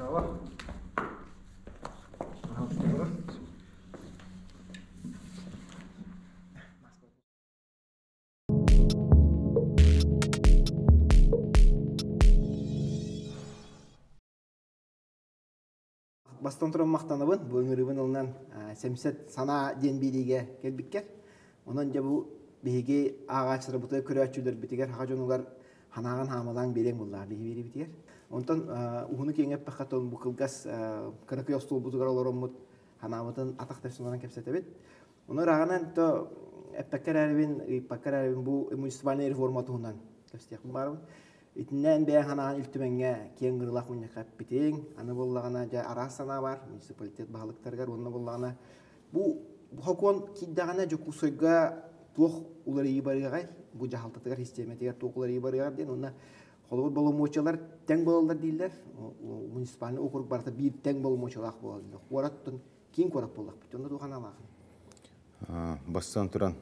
Браво. Бастан туран махтанабын, бу ыҥырыыбын ылынан сэмсэт санаа диэн биэриигэ кэлбиккэр. Онон дьэ бу биһиги ааҕааччыларбытыгар, көрөөччүлэрбитигэр, саха дьонугар ханаҕын хаамалаан биэриэҥ буоллаҕа биһи биэриибитигэр. Онтон уһуну киэҥ эппэххэ тон бу кылгас кыракый остуолбутугар олороммут ханаабытын атах тэпсэн олорон кэпсэтэбит. Ону ырааҕынан то эппэккэ эрээрибин, ыйыппакка эрээрибин бу муниципальнай реформа туһунан кэпсэтиэхпин баарбын. Итиннээн бэйэҥ санааҕын Ил Түмэҥҥэ киэҥ ыҥырыылаах мунньахха эппитиҥ. Аны буоллаҕына дьэ араас санаа баар муниципалитет баһылыктарыгар уонна буоллаҕына бу сокуон киирдэҕинэ Дьокуускайга туох уларыйыы барыаҕай? Бу дьаһалтатыгар, систиэмэтигэр туох уларыйыы барыаҕар диэн уонна холобур боломуочуйалар тэҥ буолаллар дииллэр. Муниципальный округ барыта биир тэҥ боломуочуйалаах буолар дииллэр. Куорат киин куорат буоллахпыт. Онно туох аналаахын? Бастан туран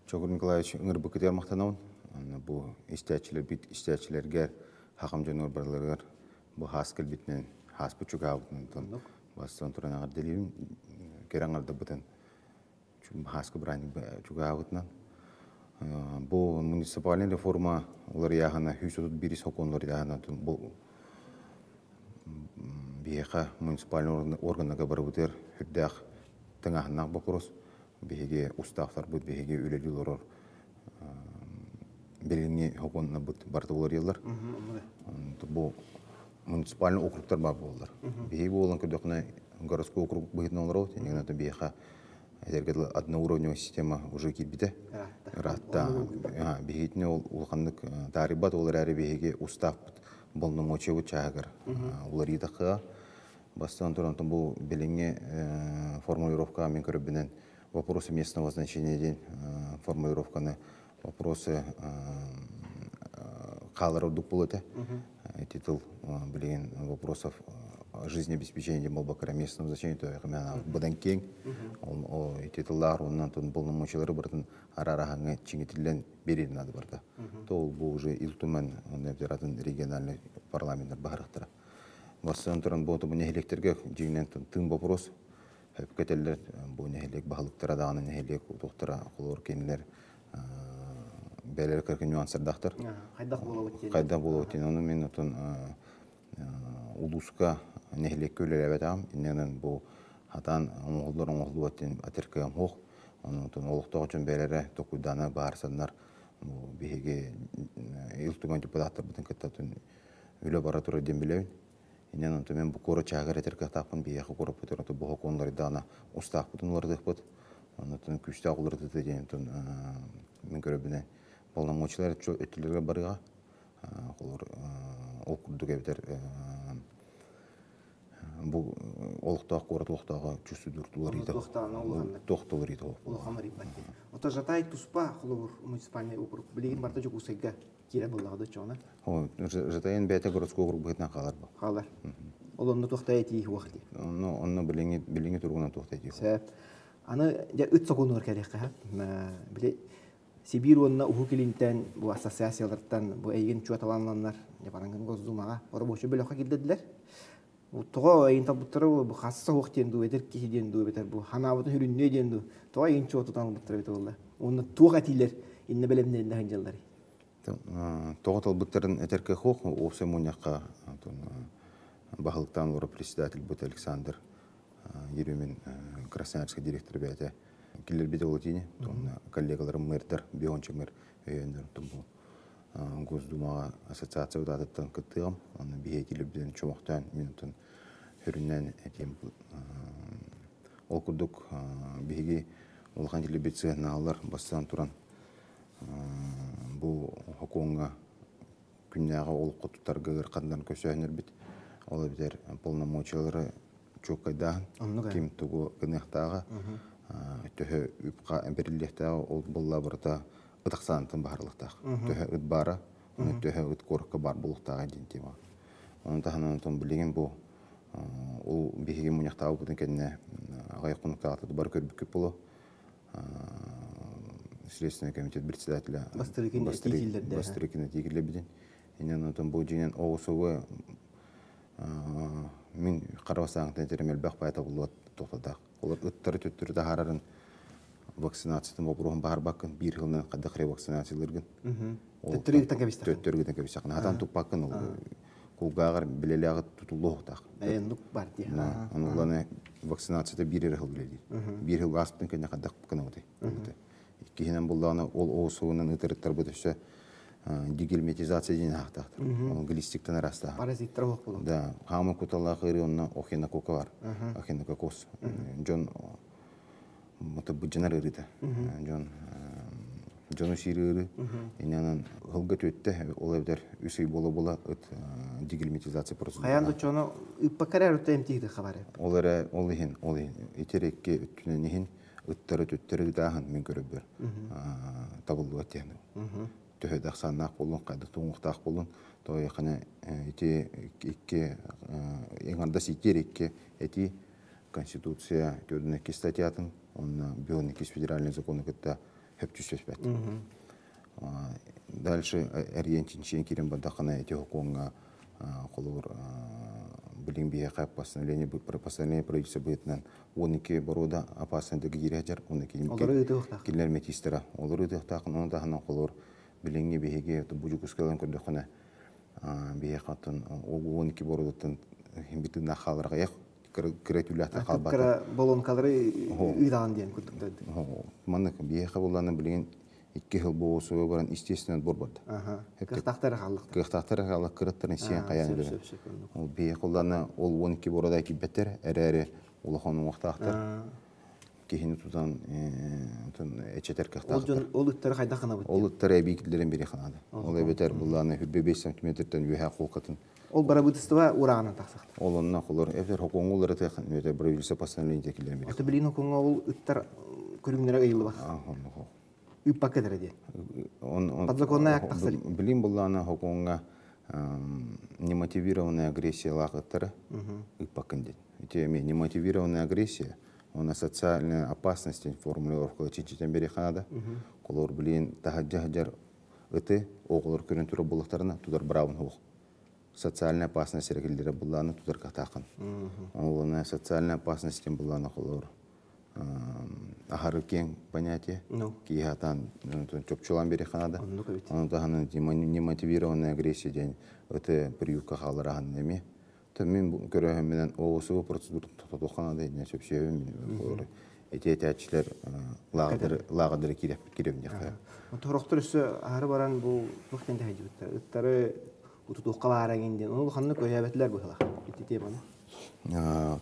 Чокур Николаевич ыҥырбыккытыгар махтанабын. Онно бу истээччилэрбит истээччилэргэ хахам дьонугар барыларыгар бу хаас кэлбитинэн хааспыт чугаабытынан бастан туран эҕэрдэлиибин кэрэ аҥардабытын хааска бырааһынньык чугаабытынан бу муниципальный реформа уларыйааһына 131 сокуон уларыйааһына бу биһиэхэ муниципальный органнарга барыбытыгар үрдээх тыҥааһыннаах боппуруос биһиги устаахтарбыт биһиги үлэлии олорор билиҥҥи сокуоннарбыт барыта уларыйаллар. Бу муниципальный округтар баар буолаллар. Биһиги буолан көрдөххүнэ городской округ быһыытынан олоробут. Иннигинэ биһиэхэ этэргэ дылы одноуровневая система уже киирбитэ. Ыраатта. Биһигитини ол улаханнык таарыйбат, ол эрээри биһиги устаахпыт полномочиябыт чааһыгар уларыйдахха Бастатан туран, бу билиҥҥи формулировкаҕа мин көрөрбүнэн вопросы местного значения диэн формулировканы вопросы хаалар ордук буолуо этэ. Ити тыл билигин вопросов жизнеобеспечения диэн буолбакка местного значения то быдан киэҥ. Ити тыллаар оннан полномочиялары барытын арараһаҥҥа чиҥэтиллэн биэрэр наада барда. То ол бу уже Ил Түмэн атын региональный парламенттар баһарыахтара. Бастатан туран, бу нэһилиэктэргэ дьиҥинэн тыын боппуруос сөпкө этэллэр. Бу нэһилиэк баһылыктара даҕаны нэһилиэк утуохтара холобур кинилэр бэйэлэрэ кыракый нюанстардаахтар. Хайдах буолабыт диэн. Хайдах буолабыт диэн. Ону мин отон улууска нэһилиэккэ үлэлээбэтэҕим. Иннинэн бу хатаан оҥоһуллар оҥоһуллубат диэн атыр кыам суох. Онон олохтоох дьон бэйэлэрэ токуйдаана баарсаннар бу биһиги Ил Түмэн депутаттарбытын кытта үлэ бара турар диэн билэбин. Инэн онтон мен бу куорат чааһыгар этэр кыахтаахпын биһиэхэ куораппыт онтон бу сокуоннардаана устаахпытын уларытыахпыт. Онтон күүстээх уларытыыта диэн онтон мин көрөбүнэн полномочиялар өттүлэргэ барыаҕа. Холор ол курдук эбэтэр бу олохтоох куорат олохтооҕо чувствуйдуур уларыйда. Туох уларыйда Улахан уларыйбат. Ото Жатай туспа холобур муниципальный округ билигин барта Дьокуускайга киирэ буоллаҕа да чоҕуна. Жатайын бэйэтэ городской округ быһыытынан хаалар бу. Хаалар. Ол онно туохтай этии уох дии. Онно онно билиҥҥи билиҥҥи туругунан туохтай этии. Сөп. Аны дьэ ыт сокуонугар кэлиэххэ били Сибиир уонна Уһук Илинтэн бу ассоциациялартан бу эйигин чуоталанланнар барангын Госдумаҕа оробуочу бөлөххө киирдилэр. Тоҕо эйин талбыттара бу хасса суох диэн дуу, эдэр киһи диэн дуу, эбэтэр бу ханаабытын хүрүннүө диэн дуу, тоҕо эйин чуотутан ылбыттара эбитэ буолла. Уонна туох этиилэр иннэ бэлэмнэринэ сылдьалларый? Тоҕо талбыттарын этэр кыах суох. Уопсай мунньахха баһылыктаан олорор председательбыт Александр Еремин Красноярскай директор бэйэтэ киллэрбит олотини уонна коллегаларым мэрдэр бионча мэр өйөөннөр бу Госдумаҕа ассоциация аатыттан кыттыаҕым уонна биһиги килэрбитин чомохтоон минутун сүрүннээн этиэм ол курдук биһиги улахан килэрбит сыһыаннаһаллар бастаан туран бу сокуоҥҥа күннээҕи олоххо туттарга ыараханнарын көрсөһүннэрбит. Ол эбэтэр полномочиялары чуолкайдааһын, ким тугу гыныахтааҕа, төһө үп бэриллиэхтээҕэ ол буолла барыта ыт ахсаанытын баһарылыктаах. Төһө ыт баара, ону төһө ыт куоракка баар буолуохтааҕа диэн тема. Ону таһынан онтон билигин бу ол биһиги мунньахтаабыппытын кэннэ аҕыйах хонуктааҕыта бары көрбүккүт буолуо Следственный комитет председателя Бастрыкин этии киллэрбитин. Иннин онтон бу дьиҥинэн оҕусугу Мин хара бастааҥтан этэрим элбэх баайта булуот тохтотаах. Олор ыттары төттөрү таһаарарын вакцинациятын боппуруоһун баһарбаккын биир сылынан хайдах ревакцинациялыыргын. Төттөрү ыытан кэбистэххин. Төттөрү ыытан кэбистэххин. Хатан туппаккын ол кулгааҕар билэлээҕи тутуллуохтаах. Оннук бар дии. Ону ыланы вакцинацията биир эрэ сыл үлэлиир. Биир сыл ааспытын кэннэ хайдах гынабытый? Иккиһинэн буллаҕына ол оосугунан ытырыттарбыт өссө дегельметизация диэн аахтаахтар. Ол глистиктен араастаах. Паразиттар оһох булу. Да, хаамы куталаах ыарыы онно охинокока бар. Охинококос. Дьон быдьанар ыарыыта. Дьон дьону сиир ыарыы. Иннинэн ыһылга түөттэ, ол эбэтэр үс ый буола-буола ыт дегельметизация процедура. Хайаан да чону ыппакка эрэ өртө эмтиир хабар. Ол эрэ ол иһин, ол иһин итир икки өттүнэн иһин ыттары төттөрү ытааһын мин көрөбөр табыллыбат диэн. Төһө да ахсааннаах буоллун, хайдах туҥуохтаах буоллун, тоойохана ити икки иҥардас итиэр икки эти Конституция 42 статьятын уонна 52 федеральный закону кытта хөп түспэт. Дальше эрийэн чинчийэн киирэн бардаххына ити хокуоҥҥа холобур билин биһиэхэ постановление постановление правительства быһыытынан 12 боруода опасный киирэ сылдьар уонна кинилэр метистера олору ыытыахтааххын. Ону таһынан холобур билиҥҥи биһиги бу Дьокуускайдан көрдөххүнэ биһиэхэ оттон ол 12 боруодаттан битыыннаах хаалар аҕыйах кыра түүлээхтэр хаалбата. Кыра болонкалары ыытаҕын диэн курдук. Маннык биһиэхэ буллаана билигин икки сыл буолуо баран естественно отбор барда. Кыахтаахтар хааллахтар. Кыахтаахтар хааллах кыраттарын сиэн хайаан үлэ. Ол биһиэхэ буллаана ол 12 борода киирбэттэр эрээри улахан уҥуохтаахтар. Киһини тутан эчэтэр кыахтаахтар. Ол ыттары хайдах ханабыт? Ол ыттары эбии киллэрэн бири ханады. Ол эбэтэр буллаана хүрбе 5 сантиметртэн үөһэ холкатын. Ол барабытыстыба урааҕынан тахсахтар. Ол онно холор эбэтэр хокуоҥулары тыахан эбэтэр правительство постановление киллэрэн бири. Ото билин хокуоҥа ол ыттар көрүҥнэрэ ыйыллыбат. Ыппакка дэрэ диэн. Подзаконный акт тахсар. Билин буллаана хокуоҥа немотивированная агрессиялаах ыттары ыппаккын диэн. Ити эми немотивированная агрессия, она социальная опасность формулировка чинчитен бери ханада. Колор билин таһаджа хаджар ыты оҕолор көрөн турар буллахтарына тутар бравын хуох. Социальная опасность эрекилдere буллааны тутар катаакын. Ол социальная опасность буллааны холор ахары кең понятие. Киһатан чопчулан бери ханада. Оны таһынан немотивированная агрессия ден ыты приютка хааларахан эми. Мен көрөһөммүнэн оосугу процедура тотоханада не сөпсөбүм эти этээчилер лагадыры киреп киреп дияхта. Торохтор өссө аһары баран бу туох тен тэһэжибиттер. Ыттары утутуохха баарагин диэн. Ону ханнык өйөөбөтүлэр быһылах. Ити теманы.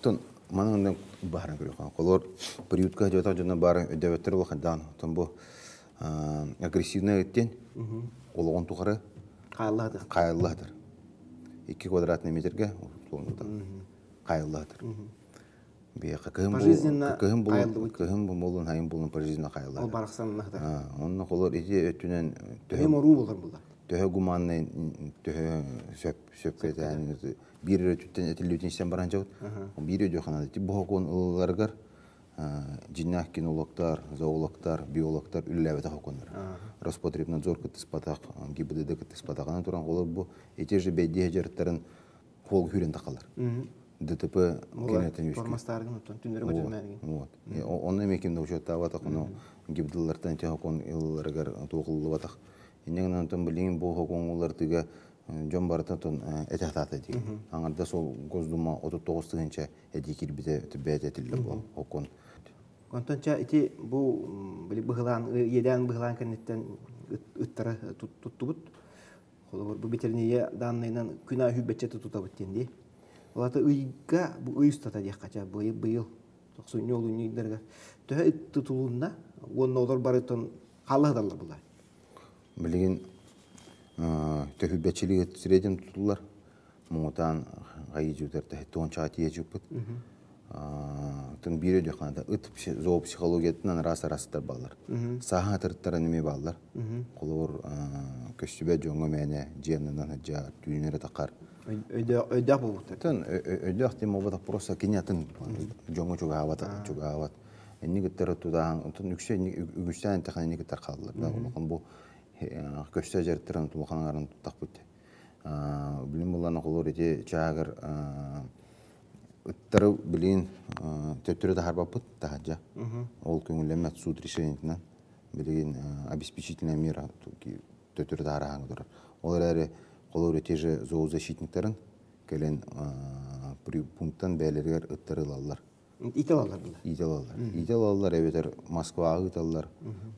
Тон манан бааран көрөхөн. Колор приютка жата жона бары өдөбөттөр улахан. Тон бу агрессивный ыттен ологон тухары кайыллаатыр. Кайыллаатыр. 2 квадратный метрге кайыллаатыр. Бияка кыһын кыһын кыһын болун хайын болун пожизненно кайыллаатыр. Ол барахсан нахта. Онно колор ити өттүнэн төһө моруу болар булар. Төһө гуманный төһө сөп сөп кетен бир өттүнэн этилүүтүн истен баран жабыт. Бир өдө ханады. Ти бохокон ылыларгар жиннах кинологтар, зоологтар, биологтар үлләбете хоконнар. Роспотребнадзор кыттыспатах, ГИБДД кыттыспатах. Туран олор бу эти же бәйди хәҗәрттәрен кол хүрен тақалар. ДТП кенетен үскү. Тормастаргын оттон түннөргө түнмәген. Вот. Оны мекин учетта батак, оны ГИБДДлартан те хокон ылларгар тугыллы батак. Иннен антон билин бу хокон улар тыга жон барытын тон этахтата ди. Аңарда сол Госдума 39 тыгынча эди кирбите түбәт этилде бу хокон. Онтонча ити бу били быһылаан иэдээн быһылаан кэнниттэн ыттара туттубут. Холобур бу ветеринария данныйынан күнә хүббэтче тутабыт диэн дии. Олата ыйга бу ый устата диэххэ быйыл быйыл тохсунньу олунньу ыйдарга төһө ыт тутулунна уонна олор барытын хааллаһыдаллар булар. Билигин төһүббэтчилиги средин тутулар. Муҥутаан хайы жутар тоон чаатия жуппут. Тын бире дөханада ыт зоопсихологиятынан рас арастар баллар. Саха тырыттара неме баллар. Колор көстүбэ жоңго мәне жианынан жар түйүнере тақар. Өйдөөх болбуттар. Тын өйдөөх тем обата просто кинятын жоңго чугаабат чугаабат. Энни гыттары тудаан тын үксө үгүстән тахан энни гыттар калдылар. Да улахан бу көстө жарыттырын тулаханарын тутак бут. Билин булан оҕолор ити чаагыр ыттары билин төттөрү таһарбаппыт таһырдьа. Ол көҥүллэммэт суд решениетынан билигин обеспечительная мера төттөрү таһараһаҥа турар. Ол эрээри холобур те же зоозащитниктарын кэлэн пунктан бэйэлэригэр ыттары ылаллар. Иитэ ылаллар була. Иитэ ылаллар. Иитэ ылаллар эбэтэр Москваҕа ыыталлар.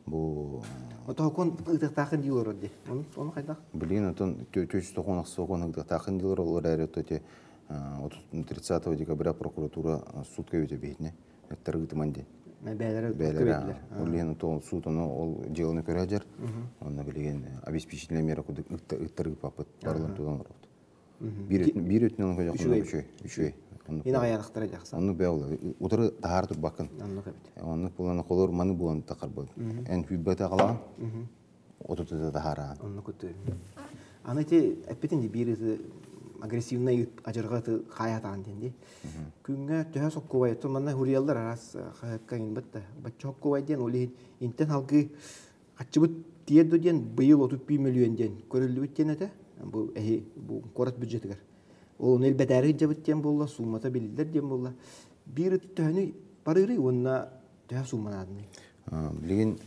Бу Отоһокон ыытыахтаахын дии олорор дии. Ону ону хайдах? Билигин отон 490 ахсыокон ыытыахтаахын дии олорор эрээри эти 30 декабря прокуратура сутка өтө биһитинэ ыттар ыытыман диэн. Бээлэрэ бээлэрэ. Ол иһин ол суут ону ол дьыаланы көрө дьэр. Онно билигин обеспечительная мера курдук ыттар ыыппаппыт. Барыларын тутан олоробут. Биир биир өттүнэн көдьөххүнэ үчүгэй, үчүгэй. Ин аҕайаатахтара дьахсан. Оннук бэйэ ол утары таһаар турбаккын. Оннук эбит. Оннук буолан холор маны буолан тахарбыт. Эн күүрбэтэ аҕалаан, отутута таһаараан. Оннук үтү. Аны ити эппитин ди биир ыты агрессивный адьырҕа ыты хаайатаан диэн ди. Күҥҥэ төһө соккубай оттон манна хурияллар араас хаһыакка иҥбит да. Бачча соккубай диэн ол иһин интен халгыы Хаччыбыт тиэрдо диэн быйыл 31 мөлүйүөн диэн көрүллүбүт диэн этэ. Бу эһи бу куорат бюджетыгар. Ол ону элбэтээри сылдьабыт диэн буолла, суумата биллэр диэн буолла. Биир ыт төһөнү барыырый уонна төһө сууманаадыный? Билигин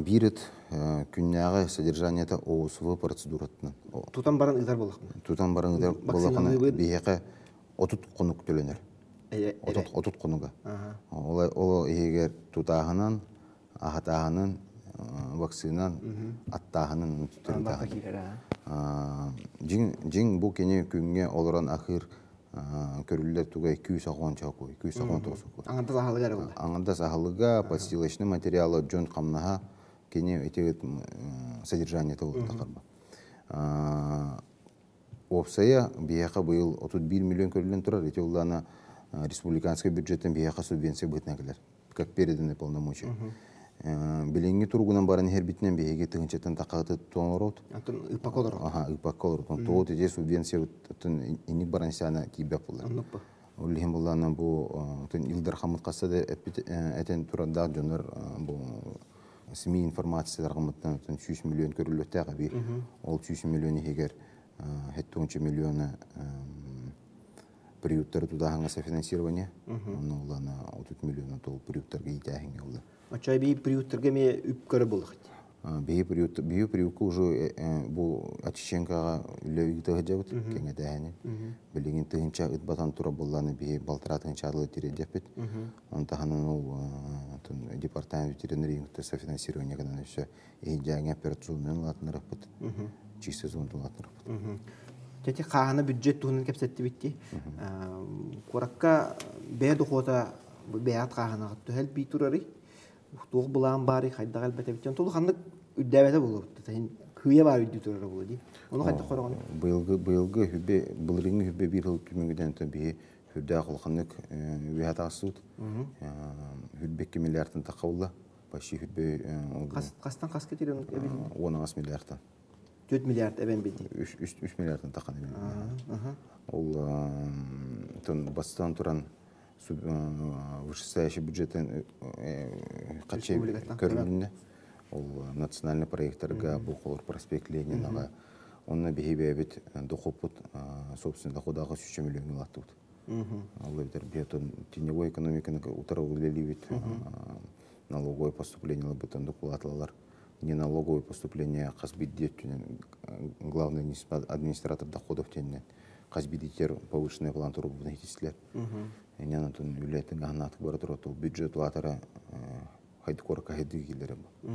биир ыт күннээҕи содержаниета ОСВ процедуратынан. Тутан баран ыытар буоллахпына. Тутан баран ыытар буоллаххына биһиэхэ 30 хонук төлөнөр. 30 хонуга. Ол иһигэр тутааһынан аһатааһынын, вакцинан, аттааһынын киирэр Дьиҥ, дьиҥ бу кини күҥҥэ олорон ахыыр көрүллэр тугай күүс оҕон чокуй, күүс оҕон тоҕусукуй. Аҥардас аһылыга эрэ буолла. Аҥардас аһылыга, подстилочный материалы, дьон хамнаһа кини ити содержаниета буолла. Уопсайа биһиэхэ быйыл 31 миллион көрүллэн турар. Ити улаана республиканскай бюджеттен биһиэхэ субвенция быһыытынан кэлэр. Как переданы полномочия. Билиҥҥи туругунан баран иһэрбитинэн биһиги тыһыынчаттан таххаты тоҥорот. Антон ыппакка олорот. Аха, ыппакка олорот. Тоҕо ити субвенция инник баран саана тиийбэт булар. Ол иһин буллаана бу Ил Дархаммыт хасса да этэн турардаах дьоннор бу СМИ информацияларгымыттан 100 миллион көрүллүөхтээх эбии. Ол 100 миллион иһигэр 70 миллиона приюттары тутааһыҥҥа софинансирование. Онно улана 30 миллиона тол приюттарга иитээһиҥҥэ улла. Оччо эбии приюттарга эмиэ үп көрө буллахыт. Биһи приют биһи приютка уже бу Очиченкоҕа үлэ ыыта сылдьабыт кэҥэтээһини. Билигин тыһыынча ыт батан тура булланы биһи балтараа тыһыынча адылы тириэрдиэхпит. Он таһынан ол департамент ветеринарии софинансирование гынан өссө иһдьээҥи операционнай улаатыннарыахпыт. Чистый зона улаатыннарыахпыт. Тети хааһына бюджет туһунан кэпсэттибит дии. Куоракка бэйэ дохуота бэйэҕит хааһынаҕыт төһө элбии турарый? Туох былаан баарый, хайдах элбэтэбит? Онтон ханнык үрдээбэтэ буолуо. Кыйа баар үрдүү турара буолуо дии. Ону хайдах хороҕон? Быйылгы быйылгы хүббе былырыыҥҥы хүббе биир сыл түмүгүнэн биһи сүрдээх улаханнык үөһэ таҕыстыбыт. Хүрбекки миллиардтан тахха булла. Почти хүрбе Хастан хаска тирен эбин? 10 миллиардтан. 4 миллиард эбен билди. 3 миллиардтан таххан эбин. Ол бастан туран вышестоящий бюджеттен каччы көрүлүннэ. Ол национальный проекттарга бу холор проспект Ленинага онно биһи бэйэбит дохуоппут собственно доходаҕа сүүсчэ миллион улааттыбыт. Ол эбэтэр биотон теневой экономиканы утары үлэлиибит налоговое поступление бытан докулаатылар неналоговое поступление хас биирдии өттүнэн главный администратор доходов теннен хас биирдиитер повышенный план турбутун иһитистилэр. Инньэн онтон үлэтин аһанаатык бара турар бюджет улаатара хайды куоракка хайдыы киллэрэ бу.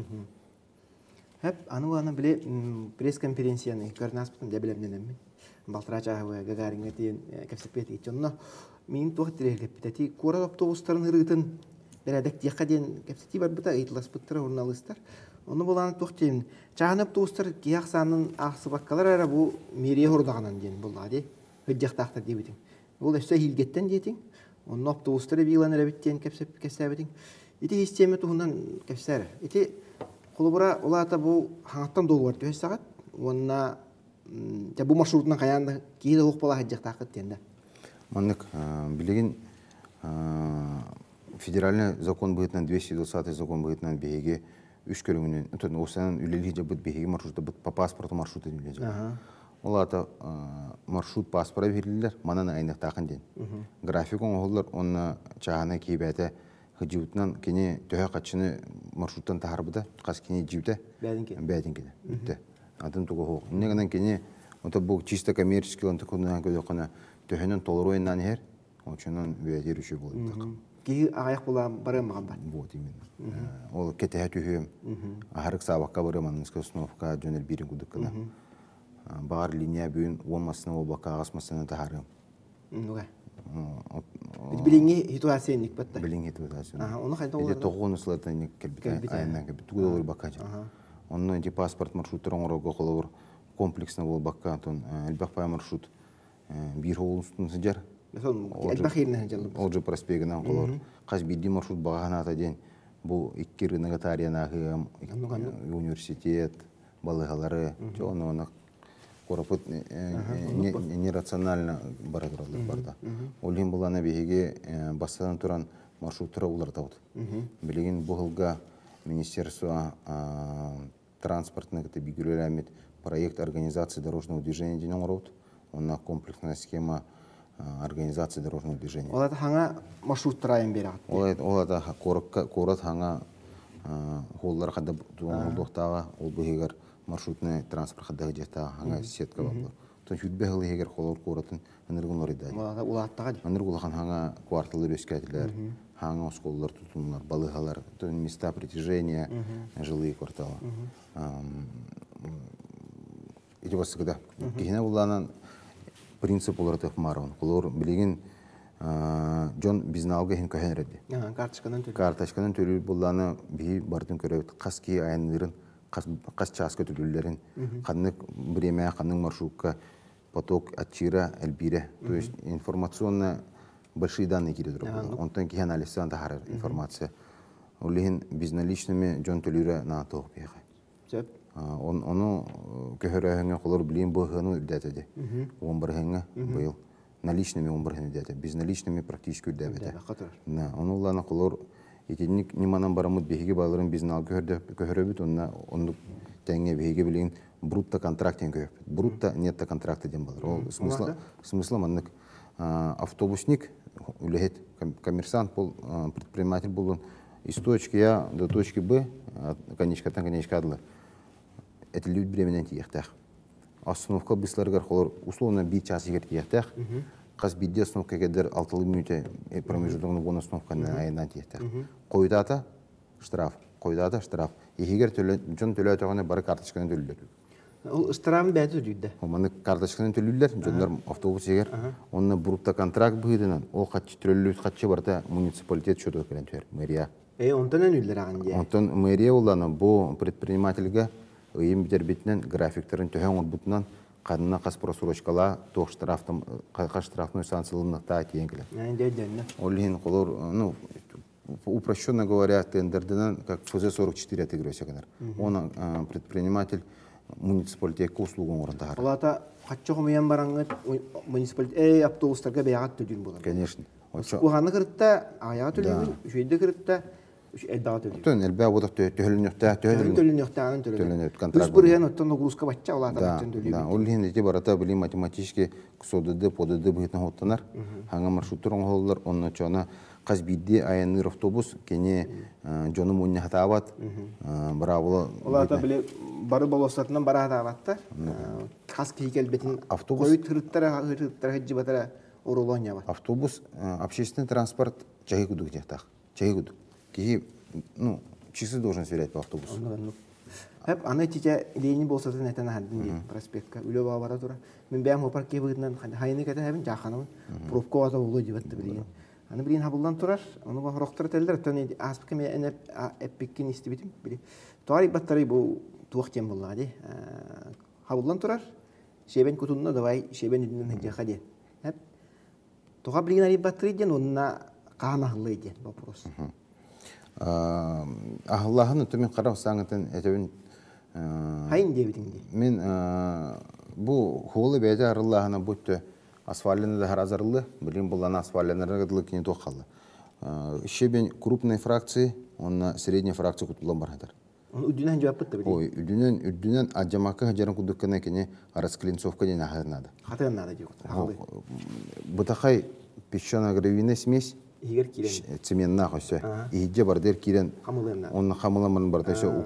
Хэп аны аны били пресс-конференцияны көрнааспытын дьэ билэмнэнэммин. Балтараа чааһы Гагариҥҥа тиийэн кэпсэппиэт иччонно миин туох тирэһилэппит эти куорат автобустарын ырыытын бэрээдэктиэххэ диэн кэпсэтии барбыта ыйытыласпыттара журналистар. Ону булаан туох диэн чааһын автобустар киһи ахсаанын аахсыбаккалар эрэ бу мэрия хорудаҕынан диэн буллаа дии сылдьыахтаахтар диэбитиҥ. Ол өссө эһиилгэттэн диэтиҥ. Онно автобустары биилан эрэбит диэн кэпсээбитиҥ. Ити систиэмэ туһунан кэпсээр. Ити холобура улаата бу хаҥаттан долугар түһэсэҕит уонна бу маршрутунан хайаан да киһи да буола сылдьыахтааххыт диэн да. Маннык билигин федеральный закон быһыытынан 220 закон быһыытынан биһиги үс көрүҥүнэн, оттон уопсайынан үлэлии дьабыт биһиги маршрутабыт по паспорту маршрутун үлэлии дьабыт. Ол аата маршрут паспора биэриллэр, манан айныктаахын диэн. График оҥоһуллар уонна чааһынай киһи хыдьыбытынан кини төһө хаччыны маршруттан таһаарбыта, хас кини дьиибитэ, бээтин кини бүттэ. Атын тугу суох. Инньэ гынан кини ото бу чисто коммерческий онто куннаан көрдөххүнэ төһөнөн толору айаннаан иһэр, очонон бэйэтигэр үчүгэй буолуохтаах. Киһи аҕыйах булаан барыан баҕарбат. Вот именно. Ол кэтэһэ түһүөм, аһарык саабакка барыам, аныгыска установка дьон элбиирин курдук гына. Баҕар линия бүгүн 10 массыына буолбакка аҕыс массыына таһаарыам. Нуга. Билиҥҥи ситуация инник батта. Билиҥҥи ситуация. Ону хайда Ити тоҕуону сылатан инник кэлбит, айаннан кэлбит. Тугу да олорбакка. Онно ити паспорт маршруттар оҥорорго холобур комплексно буолбакка, онтон элбэх пай маршрут биир устун сылдьар. Элбэх ииринэн сылдьаллар. Олдьу проспегынан холобур хас биирдии маршрут баҕа санаата диэн бу икки рынога таарыйан ааһыам, университет, балыыһалары, ону ону куораппыт нерационально бара тураллар барда. Ол иһин булана биһиги бастатан туран маршруттары уларытабыт. Билигин бу сылга министерство транспортный кытта бииргэлээммит проект организации дорожного движения диэн оҥоробут. Онно комплексная схема организации дорожного движения. Ол это хаҥа маршруттар айан биэрэҕит. Ол это куорат хаҥа холлар хадда туохтааҕа, ол быһыгар маршрутный транспорт хадда дьиэттааҕа хаҥа сетка бар. Тон сүрбэ сыл иһигэр холор куоратын ыныргын оройдай. Улааттаҕа. Ынырг улахан хаҥа кварталлар үөскээтилэр, хаҥа оскуолалар тутуллар, балыыһалар, места притяжения, жилые кварталы. Ити бассыгыда. Киһине буллаанан принцип уларытыах маарон. Холор билигин дьон безналга иһин көһөн эрэди. Карточканан төлүүр. Карточканан төлүүр буллаана биһи барытын көрөбүт. Хас киһи айанныырын, хас чааска төлүүллэрин, ханнык время, ханнык маршрутка поток аччыыра, элбиирэ. То есть информационно большие данные киирэ турар. Онтон киһи анализтан таһаарар информация. Ол иһин безналичными дьон төлүүрэ наатоох биһиэхэ. Сөп. Ону көһөрөөһүҥҥэ холор билиэн быһыаны үрдээтэ ди. Уон барыһыҥҥа быйыл наличными уон барыһын үрдээтэ. Безналичными практически үрдээбэтэ. Ону улаана холор итинник ньыманан бараммыт биһиги баларын безналга көһөрөбүт, онно оннук тэҥҥэ биһиги билигин брутто контракт диэн көһөппүт. Брутто нетто контракт диэн балар. Ол смысла смысла маннык автобусник үлэһит коммерсант бол предприниматель болун из точки А до точки Б, конечкаттан конечка дылы этиллибит бириэмэнэн тиийиэхтээх. Остановка бысларыгар холор условно биир час иһигэр тиийиэхтээх. Хас биирдии остановка кэлдэр алтылыы мүнүүтэ промежутогун уон остановканы айаннаан тиийиэхтээх. Хойутаата штраф, хойутаата штраф. Иһигэр дьон төлөөтөҕүнэ бары карточканан төлүүллэр. Ол ыстараабын бэйэтэ төлүүрдэ. Маны карточканан төлүүллэр, дьоннор автобус иһигэр. Онно брутто контракт быһыытынан ол хаччы төлөллүбүт хаччы барыта муниципалитет счетугар кэлэн түһэр, мэрия. Онтон өнүүллэр аҕын дии. Онтон мэрия уллана бу предпринимательгэ ыйын бүтэрбитинэн графиктарын төһө оҥорбутунан ханна хас просрочкалаа туох штрафтан хас штрафной санкцияланнахтаа тиийэн кэлэр. Ол иһин холор, ну, упрощенно говоря, тендердынан как ФЗ-44 отыгрывайся гынар. Он предприниматель муниципалитетка услугу оҥорон таһаарар. Олата хаччы хомуйан бараҥҥыт муниципалитет автобустарга бэйэҕит төлүүр буолар. Конечно. Куһаҕаны кырытта аҕыйаҕа төлүүгүн, үчүгэйди кырытта элбэҕи төлүүгүн. Оттон элбэх буолар төһөлөнүөхтээх төлөнүөхтээҕин төлөнүт контракт. 3% оттон нагрузка бачча улаата баччан төлүүгүн. Да, ол иһин ити барыта били математически СОДД, ПОДД быһыытынан хоттонар. Хаҥа маршруттар оҥоһуллар, онно чона хас биирдии айанныыр автобус кини дьону мунньахатаабат быраабыла. Ол били бары болуоссатынан бараатаабаттар. Хас киһи кэлбитин автобус хойут ырыттара ырыттара сылдьыбатара оруолу Автобус общественный транспорт чаһы кудук диэхтаах. Чаһы кудук. Киһи, ну, часы должен сверять по автобусу. Хеп аны тите Ленин болсатын этен ахардын дии проспектка үлө бара тура. Мен бэйэм опар киһи быһыытынан хайыны кэтэһэбин жааханабын. Пробка ата болуо дибет билигин. Аны билигин хабыллан турар. Ону хорохтор этэллэр оттон ааспыкка мен эппиккин истибитим. Били тоҕо баттары бу туох диэн буоллаҕа дии. Хабыллан турар. Щебень кутунна давай щебень үрдүнэн сылдьыахха диэн. Хеп тоҕо билигин арыйбаттарый диэн уонна хаһан аһыллыай диэн вопрос. Аһыллааһын өттө мин хара сааҥытын этэбин. Хайын диэбитиҥ дии. Мин бу хуолу бэйэтэ арыллааһына бу өттө асфальтны да азарылы, билин буллана асфальтнарга дылы кини туох халла. Щебень крупной фракции, онна средняя фракция кутуллан бархатар. Оны үрдүнэн жаппыт да Ой, үрдүнэн үрдүнэн адьамакка сылдьарын курдук гына кини расклинцовка диэн аһыан наада. Хатыан наада диэк. Бытахай песчано-гравийная смесь иһигэр киирэн цеменнаах өссө иһирдьэ бардыр киирэн хамылыан наада. Онно хамыламын барыта өссө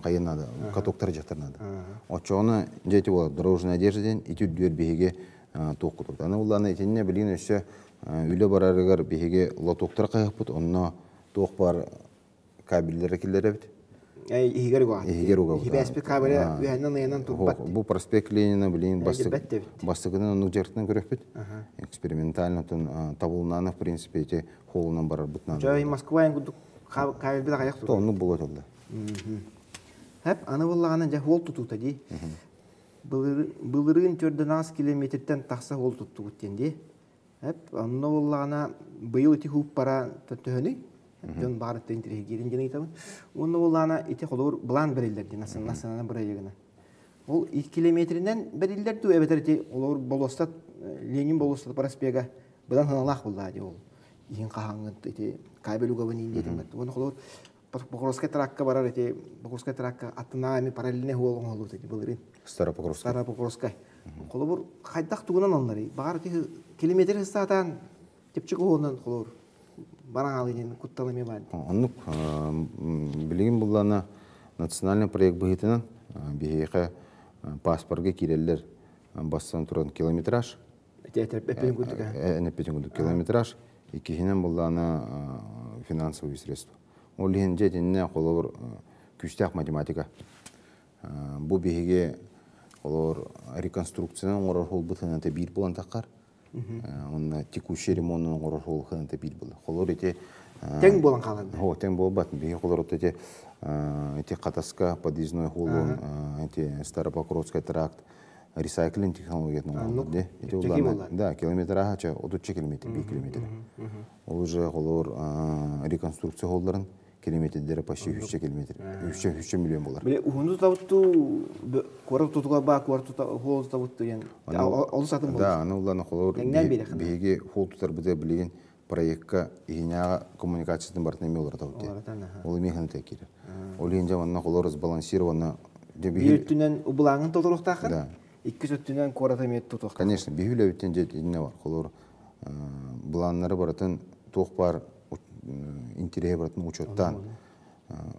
хайын наада, катоктар дьахтар наада. Оччоҕуна дьэ ити буолар дорожная одежда диэн ити үрдүгэр биһиги туох кутубут. Аны улаана итиннэ билигин өссө үлэ барарыгар биһиги лотоктар хайыхпыт, онно туох бар кабеллары киллэрэбит. Иһигэр уга. Иһигэр угабыт. Хибээспит кабеля үһэннэн ыйанан турбат. Бу проспект Ленина билигин бастакынан оннук дьарыктан көрөппүт. Экспериментально табылнаана в принципе эти холунан барарбыт надо. Жай Москва эн курдук кабель аҕыйах турар. Оннук буолуо этэллэр. Хэп аны буоллаҕына дьэ хуол тутуута дии. Былырыын төрдөн километртэн тахса хуол туттубут диэн дии. Эп, онно буоллаҕына быйыл ити һууппара төһөнүй? Дьон баар өттө интириэһиргиирин диэн ыйытабын. Уонна буоллаҕына ити холобур былаан бэриллэр диэн национальнай бырайыагына. Ол 2 километринэн бэриллэр дуу эбэтэр ити холобур болуоссат Ленин болуоссата проспега быдан сыаналаах буоллаҕа дии ол иһин хаһааҥҥын ити кабель угабын иин диэтим бат. Уонна холобур Покровскай тракка барар ити Покровскай тракка аттынааҕы эми параллельнай суол оҥоһуллубут ити былырыын. Старопокровскай. Старопокровскай. Холобур хайдах тугунан алынарый? Баҕар ити километр ыстаатаан чэпчэки уһуонан холобур баран хаалыы диэн куттал эмиэ баар. Оннук билигин буллаана национальный проект быһыытынан биһиэхэ паспорга киирэллэр бастан туран километраж. Эппитин курдук. Эппитин курдук километраж. Иккиһинэн буллаана финансовые средства. Ол иһин дьэ итиннэ холобур күүстээх математика. Бу биһиги холобур реконструкцияны оҥорор суолбут хыната биир буолан таххар. Онно текущий ремонтун оҥорор суол хыната биир буолар. Холобур ити Тэҥ буолан хаалар. О, тэҥ буолбат. Биһиги холобур ити ити Хатаска подъездной холун ити Старопокровскай тракт ресайклинг технологиятын оҥороллор дии. Ити улаана, да, километраһа ча 30 километр, 1 километр. Ол уже холобур реконструкция холларын километрдері почти 300 километр, 300 миллион болар. Биле уһуну тутабытту куорат тутуга ба куорат хуол тутабытту диэн олус атын болар. Да, аны улаана холобур биһиги хуол тутарбыты билигин проектка иһинээҕи коммуникациятын барытын эмиэ уларытабыт. Ол эмиэ ханна киирэр. Ол иһин дьэ манна холобур сбалансированно Биир өттүнэн убулааҥын толоруохтааххын, иккис өттүнэн куораты эмиэ тутуохтааххын. Конечно, биһи үлэбиттэн дьэ итиннэ бар. Холобур былааннары барытын туох баар интэриэһи барытын учуоттаан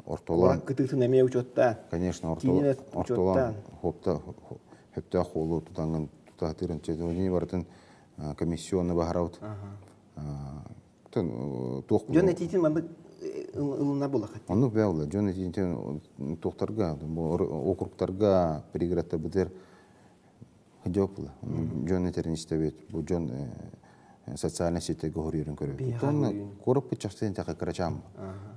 ортолоон кытыытын эмиэ учуоттаан. Конечно, ортолоон хөптөөх хуолу тутаҥҥын тутаатыырын барытын комиссионно баһарабыт. Туох Дьон этиитин маннык ылына булахат. Оннук бэйэ дьон этиитин туохтарга, округтарга, пригородтарбытыгар Дьоп дьон этэрин истэбит. Бу дьон социальнай сетьтерге хоруйарын көрөбүт. Тонна куораппыт чахчы тэхэ кырачаам.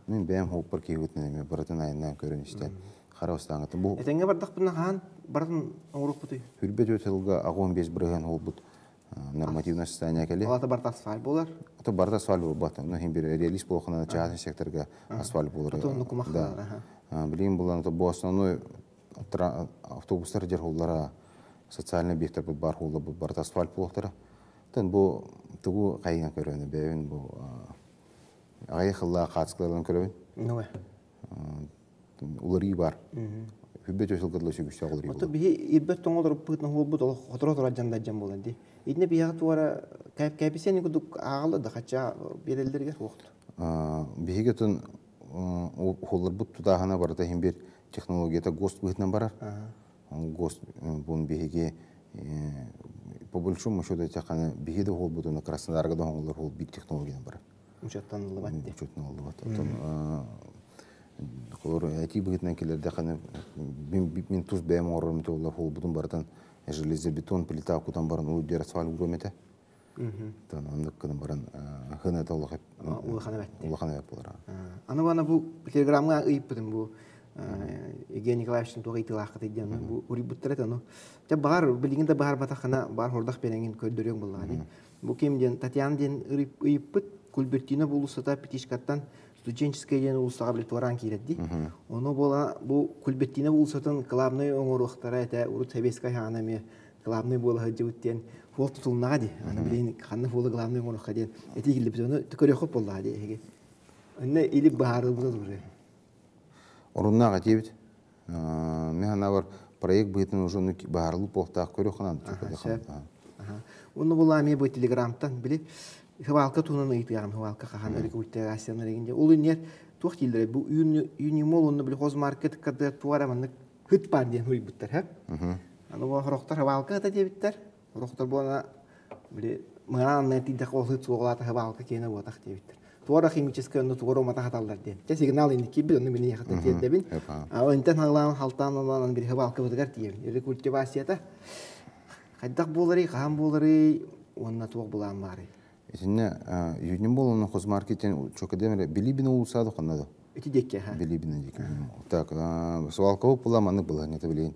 Мин бэйэм хооппар киһибитинэн эмиэ барытын айаннаан көрөн истэн хара бастааҥҥытын бу Этэҥҥэ бардахпына хаан барытын оҥоруохпутуй? Хүрбэ түөрт сылга 85% буолбут нормативное состояние кэлиэ. Ол ата барыта асфальт буолар? Ата барыта асфальт буолбат. Ну, иһин бир реалист буолахына частный секторга асфальт буолар. Да. Билигин булан бу основной автобустар дьэр холлара социальный объектар бар холла барыта асфальт буолуохтара. Тэн бу тугу хайыҥа көрөөнү бэйэбин бу аҕай хыллаа хаацкаларын көрөбүн. Уларыы бар. Хүббэ төсөл кыдла сүгүстэ уларыы. Ото биһи ирбэт тоҥолоруппут ноһуолбут олох хоторо турар дьандар буолан ди. Итинне биһиэхэ туора кэписиэн курдук ааҕылла да хачча биэрэллэригэр суохту. Биһиги отон уһулларбыт тутааһына барыта иһин бир технологията ГОСТ быһыытынан барар. ГОСТ бун биһиги по большому счету этяханы биһиги да уһулбутуна Краснодарга да оҥоллор уһул биир технологиянан барар. Учеттаныллыбат. Учеттаныллыбат. Оттон холор этии быһыытынан кэлэрдэххэ мин тус бэйэм оҥорорум туоллар уһулбутун барытын железобетон плита кутан баран уу асфальт уруом этэ. Тон оннук гынан баран хына улахан улахан улахан эбэт буолар. Аны бана бу телеграмҥа ыйыппытым бу Евгений Николаевичтан туох ыйытыылааххытый диэн бу уруйбуттар этэ ону. Дьэ баҕар билигин да баһарбатаххына баар хордох биэрэҥин көрдөрүөҥ буоллаҕа дии. Бу ким диэн Татьяна диэн ыйыппыт Кульбертина уулуссата Пятишкаттан Студенческая диэн уулуссаҕа били туораан киирэр дии. Ону буола бу Кульбертина уулуссатын главнай оҥоруохтара этэ урут советскай хаана эмиэ главный буола сылдьыбыт диэн фол тутулнаҕа дии. Аны билигин ханна фолу главный оҥоруохха диэн этии киллэрбит. Ону көрүөххүт буоллаҕа дии эһиги. Онно илик быһаарылбыта турар. Оруннаах этиэбит. Мен санаабар проект быһыытынан уже ону баһарылыы буолуохтаах көрүөх ханан. Сөп. Уонна була эмиэ бу телеграмтан били хыбаалка туһунан ыйытыаҕым хыбаалка хаһан рекультивацияланар игин дьэ ол иннигэр туох дииллэрэ бу Юнимол уонна били хозмаркет кады туора маннык хыт баар диэн суруйбуттар һэ аны бу сорохтор хыбаалка ыта диэбиттэр сорохтор буона били мыраан анныгар тиийдэххэ ол хыт суоҕалаата хыбаалка киэнэ буотах диэбиттэр туора химическэй онно тугу умата хаталлар диэн чэ сигнал инник киирбит онно мин эйиэхэ тиэрдэбин онтон халаан халтаан олоон били хыбаалкабытыгар тиийэбин рекультивацията хайдах буоларый хаһан буоларый уонна туох былаан баарый Итиннэ Юнин буолуна хозмаркетин чокадемре Билибина улусаады ханна да ити диэкке ха Билибина диэки так свалкабы була маннык былаһыҥҥата билигин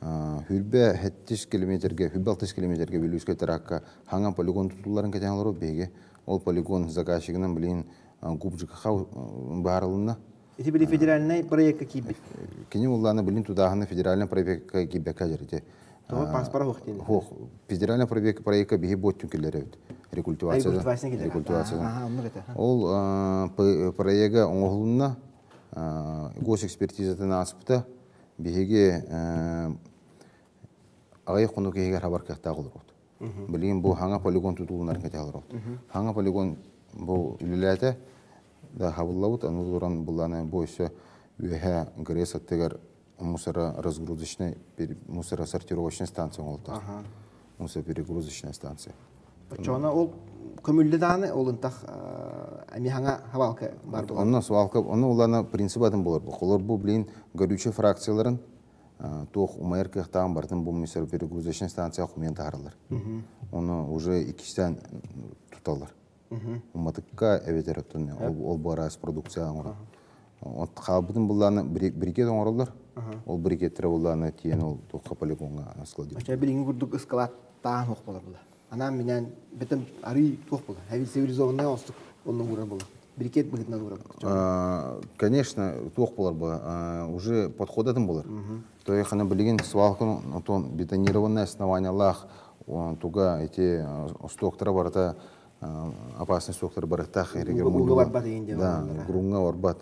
Хүрбэ 70 километрге, хүрбэ 60 километрге Вилюйскай тракка хаҥа полигон тутулларын кэтээн олорор биһиги. Ол полигон заказчигынан билигин ГУП ЖКХ баарылынна. Ити били федеральнай проекка киирбит. Кини уллаана билин тутааһына федеральный проекка киирбэккэ дьэрити. Тоҕо паспора хуох диэн. Хуох. Федеральный проекка биһи буоттун киллэрэбит. Рекультивация. Рекультивация. Ол проега оҥоһулунна. Госэкспертизатын ааспыта. Биһиги аҕыйах хонук иһигэр хабар кыахтаах олоробут. Билигин бу хаҥа полигон тутуулунар кэтэ олоробут. Хаҥа полигон бу үлэлээтэ да хабыллабыт, аны туран буллаана бу өссө үөһэ ГРЭС аттыгар мусороразгрузочная мусоросортировочная станция оҥолтор. Мусороперегрузочная станция. Оччоҕуна ол көмүллэ даҕаны ол ынтах эмиэ хаҥа хабалка бар буолар. Онно свалка, онно улаана принцип атын болар. Олор бу блин горючай фракцияларын туох умайар кыахтааҕын барытын бу мусороперегрузочная станция хомуйан таһаараллар. Ону уже иккистээн туталлар. Уматыкка эбэтэр оттон ол бу араас продукция оҥорор. От хаалбытын буллааны брикет оҥороллор. Ол брикеттэрэ буллааны тиийэн ол туохха полигоҥҥа складируют. Оччо билиҥҥи курдук ыскалааттаан суох буолар була. Анаан минээн бэтэн арыы туох була. Цивилизованный оҥостук онно уурар була. Брикет быһыытынан уурар. Конечно, туох буолар була. Уже подход атын буолар. То есть билигин свалканы отон бетонированное основаниялаах туга эти стоктара барыта опасный стоктар барыттаах эригер Да, грунга барбат.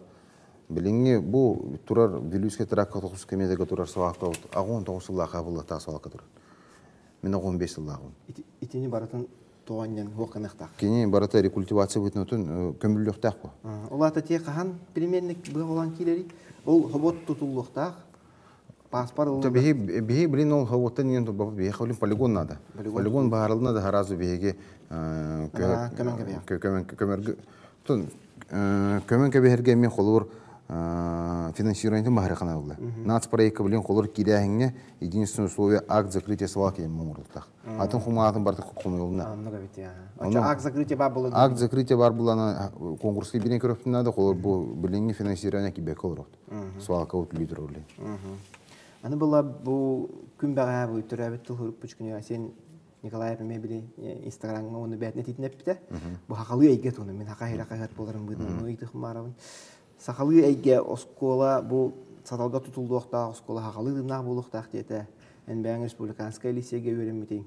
Билиҥҥи бу турар Вилюйскай тракка тоҕус километрга турар свалка аҕыс тоҕус сыллаах буллахтаах свалка турар. Мин 15 сыллааҕым. Итини барытын тоҕонньон хуохханыахтаах. Кини барыта рекультивация бытынытын көмүллүөхтээх бу. Ол аата тиэ хаһан примерник быһа киирэрий? Ол хобот тутуллуохтаах. Паспор ылыллар. Биһи биһи блин ол хоботтан иэн турбаппыт биһиэхэ блин полигон надо. Полигон баарылына да сразу биһиги көмөн көмөргө көмөн кэбиһэргэ эмиэ холобур финансированиетын баһарыхана ылла. Нацпроекка блин холор киирээһиҥҥэ единственное условие акт закрытия свалки оҥорултах. Атын хумаатын барыта хомуйулна. Акт закрытия бар буолан. Акт закрытия бар буолан конкурска бирин көрөптүн надо холор бу билиҥҥи финансирование кибекке олорот. Свалка вот лидер роли. Аны была бу күн бэҕэһээ бу төрөөбүт тыл хуруппуч күнүгэр сен Николаев эмиэ били Инстаграмҥа уонна бээтинэ тиитин эппитэ. Бу сахалыы эйгэ туһунан мин хаха иһирэ хаһыат буоларын быһыытынан ыйытыахым баарабын. Сахалыы эйгэ оскуола бу саталга тутуллуохтаах оскуола сахалыы тыыннаах буолуохтаах диэтэ. Эн бэйэҥ республиканскай лицейгэ үөрэммитиҥ.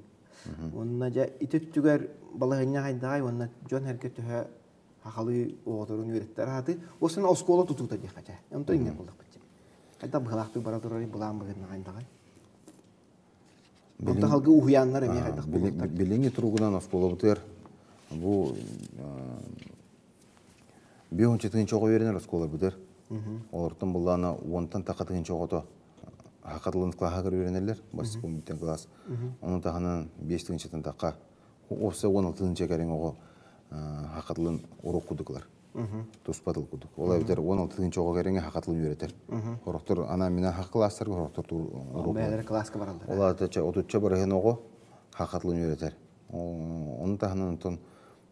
Уонна дьэ ити өттүгэр балаһыанньа хайдаҕай уонна дьон эргэ төһө сахалыы оҕоторун үөрэттэр ааты осын оскуола тутуута диэххэ чэ. Онтон инньэ буоллахпыт. Хайдах быһалаахтык бара турарый былаан быһыытынан хайдаҕай? Онтон халгы уһуйааннар эмиэ хайдах буолуохтар? Билиҥҥи туругунан оскуолабытыгар бу биэс тыһыынча оҕо үөрэнэр оскуолабытыгар. Олортон буллаана уонтан таха тыһыынча оҕото саха тылын кылааһыгар үөрэнэллэр, бастакы класс. Ону таһынан биэс тыһыынчаттан таха уопсай 16 тыһыынча кэриҥ оҕо саха тылын уруок курдук ылар. Туспа тыл курдук. Ол эбэтэр 16 тыһыынча оҕо кэриҥэ саха тылын үөрэтэр. Сорохтор анаан-минээн саха кылаастарга, сорохтор уруок. Бэйэлэрэ кылааска бараллар. Ол аата отучча бырыһыан оҕо саха тылын үөрэтэр. Ону таһынан онтон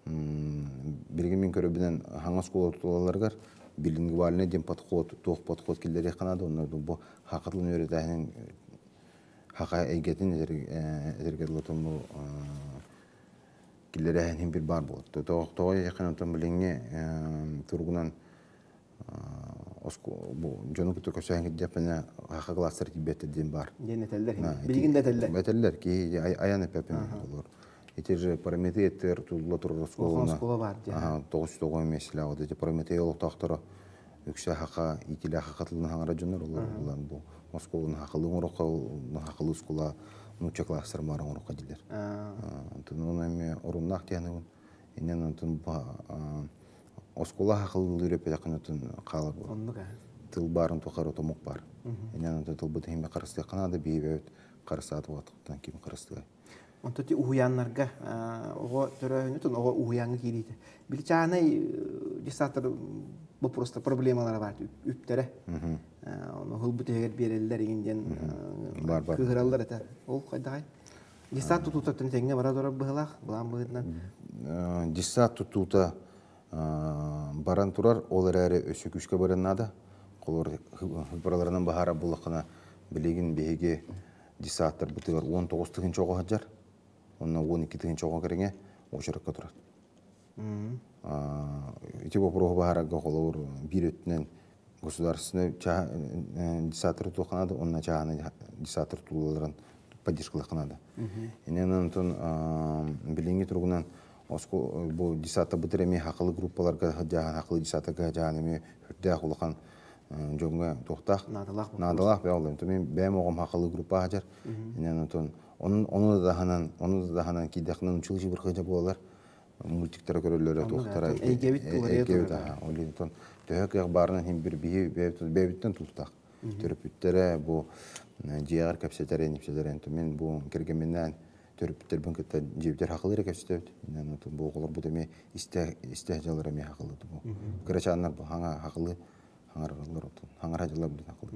билигин мин көрөбүнэн хаҥа оскуола тутулаларыгар билингвальный диэн подход, туох подход киллэриэххэ наада, онно бу саха тылын үөрэтээһинин саха эйгэтин этэргэ дылы бу киллэрээһин бир баар буолар. Тоҕо диэтэххинэ, онтон билиҥҥи туругунан бу дьону кытта көрсөһөн кирдэхпинэ саха класстар тиийбэттэр диэн баар. Диэн этэллэр. Билигин да этэллэр. Этэллэр. Киһи айан эппэппин олор. Ити же Прометей эттигэр тутулла турар оскуолана. Оскуола баар дии. 909 миэстэлээх вот эти Прометей олохтоохторо. Үксэ хака итилэ хака тылын хаҥара дьоннор олор булан бу оскуоланы хакылы оҥороххо хакылы оскуола нуучча класстар маар оҥороххо дилер. Онтон оны эми оруннаах диэнибин. Иннен онтон оскуола хакылы үрэппэтэххин отун хаалар бу. Тыл баарын тухары томук бар. Иннен онтон тылбыт иһин харыстыахха наада биһибэбит харыстаат угаттыктан ким харыстыай. Онто ти уһуйааннарга оҕо төрөөһүнүтүн оҕо уһуйааҥҥа киириитэ. Били чаанай десантар вопроста проблемалара бар үптэрэ. Ону хылбыт иһигэр биэрэллэр игин диэн кыыһыраллар этэ. Ол хайдаҕай? Десант тутуутаттан тэҥҥэ бара турар быһылаах, былаан быһыытынан. Десант тутуута баран турар, ол эрээри өссө күүскэ баран наада. Холор бараларынан баһаара буллаххына, билигин биһиги десанттарбытыгар 19 тыһыынча оҕо сылдьар. Онно 12 тыһыынча оҕо кэриҥэ уочаракка турар. Ити боппуруоһу баһаарарга холобур биир өттүнэн государственный десанттары тутуохха наада, уонна чааһынай десанттар тутулларын поддержкалыахха наада. Инэн онтон билиҥҥи туругунан бу десанттарбытыр эмиэ хакылы группаларга сылдьаһан, хакылы десанттарга сылдьаһан эмиэ үрдээх улахан дьоҥҥо туохтаах наадалаах наадалаах бэйэ олорум. Мин бэйэм оҕом хакылы группа сылдьар. Инэн онтон ону да таһынан, ону да таһынан киирдэххинэ училище бырхыдьа буолар мультиктары көрөллөрө туохтара эйгэбит эйгэбит аха ол иһин төһө кыах баарынан иһин бир биһи бэйэбиттэн тултах төрөппүттэрэ бу дьиэҕэр кэпсэтэрин ипсэтэрин мин бу кэргэмминээн төрөппүттэрбин кытта дьиэбитэр хакылыыр кэпсэтэбит бу оҕолорбут эмиэ истэ истэ дьаллар эмиэ хакылы бу кырачааннар бу хаҥа хакылы хаҥараллар отун хаҥара дьаллар билин хакылы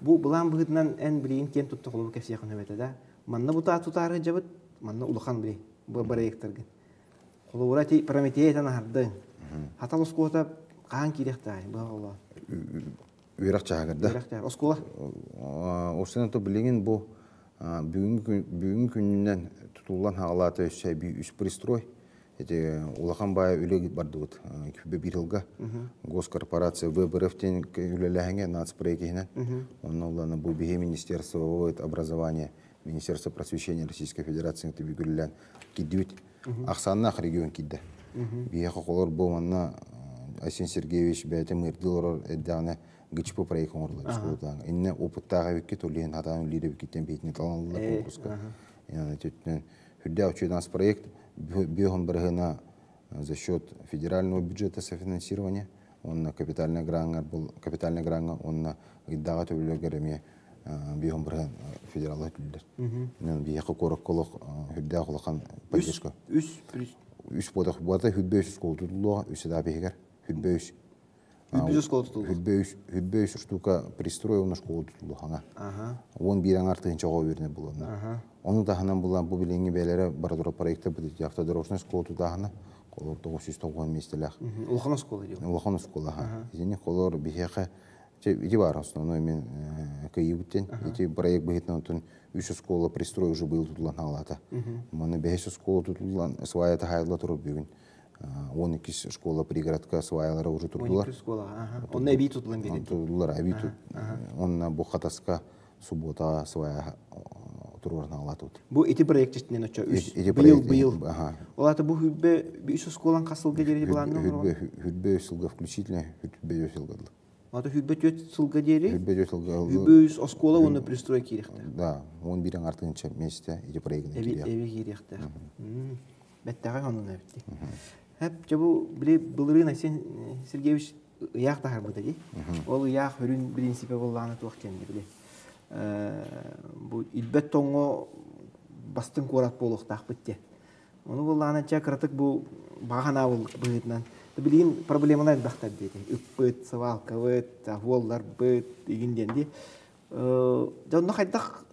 Бу былаан быһыытынан эн билигин киэн тутта холобу кэпсиэххин эбэтэ да манна бутаа тутаары дьабыт манна улахан били бу проекттаргын Холобура ити Прометей этэн аһардыҥ. Хатал оскуолата хаһан киириэхтээх быһа холоон? Үөрэх чааһыгар да? Үөрэх чааһыгар. Оскуола? Осынан то билигин бу бүгүн күнүнэн тутуллан хаалаата өссө эбии үс пристрой. Эти улахан баай үлэ бардыбыт күбэ биир сылга. Госкорпорация ВБРФ диэн үлэлээһиҥэ нацпроект иһинэн. Онно улана бу биһи министерство образования Министерство просвещения Российской Федерации түбүгүрүлэн кирдибит. Ахсааннаах регион кирдэ. Биһиэхэ холор бу манна Айсен Сергеевич бэйэтэ мырдыы олорор эрдэҕинэ ГЧП проект оҥорулар школатааҥ. Иннэ опыттаах эбиккит, ол иһин хатаан үлэлиир эбиккиттэн биһитини таланаллар конкурска. Итинэн үрдээх үчүгэй проект биоһун барыһына за счет федерального бюджета софинансирования уонна капитальный граҥҥа капитальный граҥҥа уонна ыйдааҕы төлөбүргэр эмиэ биэһон бырыһан федераллар төлүүллэр. Инэн биһиэхэ куоракка олох үрдээх улахан поддержка. Үс үс буотах буота хүрбэ үс школа тутуллуоҕа үс этап иһигэр хүрбэ үс Хүрбэ үс школа тутуллуоҕа. Хүрбэ үс хүрбэ үс штука пристрой уонна школа тутуллуохаҥа. 11 аҥар тыһыынча оҕо үөрэнэр буоланнар. Ону таһынан булан бу билиҥҥи бэйэлэрэ бара турар проекта быт автодорожная школа тутааһына холор 990 миэстэлээх. Улахан оскуола диэн. Улахан оскуола. Итини холор биһиэхэ ити баар основной мен кыйыбыт диэн. Ити проект быһыытынан отун үс оскуола пристрой уже быйыл тутулан хаалаата. Маны бэһис оскуола тутуллан свая тахайылла турар бүгүн. 12 школа пригородка сваялара уже турдулар. 12 школа, Онно эбии тутулан берин. Тутуллар, эбии тут. Онна бу хатаска суббота свая туруорна алатут. Бу ити проект честинен очо үс. Быйыл быйыл. Ол ата бу хүрбе үс оскуолан хас сылга диэри былаанна Хүрбе үс сылга включительно хүрбе үс сылга. Ата хүрбе төрт сылга диэри. Хүрбе төрт сылга. Хүрбе үс оскуола уонна пристрой киириэхтээх. Да, 11 артынча месте ити проектine киириэх. Эби киириэхтээх. Бэттэҕэ онун эбитти. Хэп чэ бу били былырыын Айсен Сергеевич ыйаах таһарбыта дии. Ол ыйаах үрүн принципе буоллаҕына туох диэн били. Бу илбэт тоҥҥо бастыҥ куорат буолуохтаахпыт диэн. Ону буоллаҕына чэ кыратык бу баҕа санаа быһыытынан билигин проблемалар элбэхтэр диэтим. Ыппыт, свалкабыт, уолларбыт игин диэн дии. Дьэ онно хайдах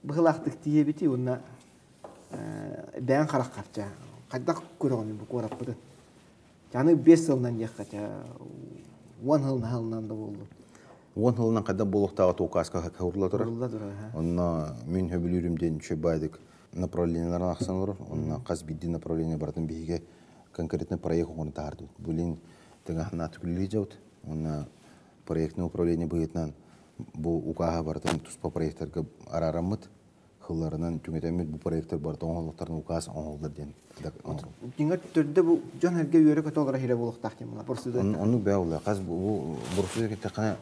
быһылаахтык тиийэбитий уонна бэйэҥ хараххар чэ хайдах көрөҕүн бу куораппытын? Аны 5 сылынан диэххэ чэ 10 сылынан да буоллун. 10 сылынан хайдах буолуохтааҕа туукааска каурла турар. Урулла турар. Онно мин хөбүлүүрүм диэн үчүгэй баайдык направлениеларын ахсан олорор. Онно хас биирдии направление барытын биһиги конкретный проект оҥорон таһаардыбыт. Билин тыҥаһынаат үлэлии дьабыт. Онно проектное управление быһыытынан бу укааһы барытын туспа проекттарга араараммыт. Хылларынан түҥэтэммит бу проектар барыта оҥоһуллуохтарын укаас оҥоһуллар диэн Дьиҥэр төрдө бу дьон эргэ үөрэ көтө олоро иһирэ буолуохтаах диэн була процедура. Оннук бээ буолла. Хас бу процедура кэттэххинэ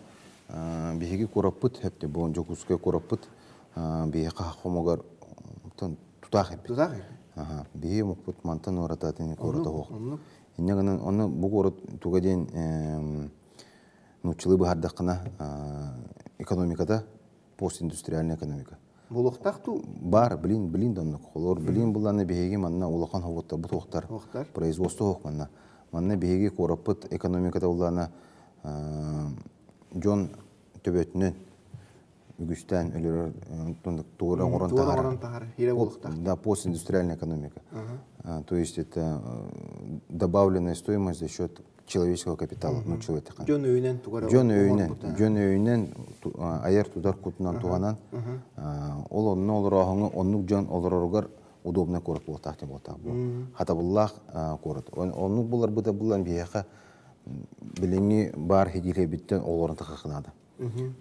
биһиги куораппыт хэпте бу Дьокуускай куораппыт биһиэхэ хомугар тутаах эбит. Тутаах. Биһи омукпут мантан уоратаатын куората оһох. Инньэ гынан онно бу куорат туга диэн нууччалыы быһаардаххына экономиката постиндустриальная экономика. Буолуохтаах дуу? Бар, блин, блин да оннук. Холор, блин булланы биһиги манна улахан хоботторбут уохтар. Производство ох манна. Манна биһиги куораппыт экономиката улаана дьон төбөтүнэн үгүстээн өлөрөр тугу оҥорон таһар. Да, постиндустриальная экономика. То есть это добавленная стоимость за счет человеческого капитала, ну человек. Дьон өйүнэн тугара. Дьон өйүнэн, дьон өйүнэн айар тутар кутунан туһанан ол онно олорооһуҥу оннук дьон олороругар удобный куорат буолтаах диэн буолтаах бу. Хатабыллаах куорат. Оннук буларбыта булан биһиэхэ билиҥҥи баар хидиилэбиттэн олорон тахахынаада.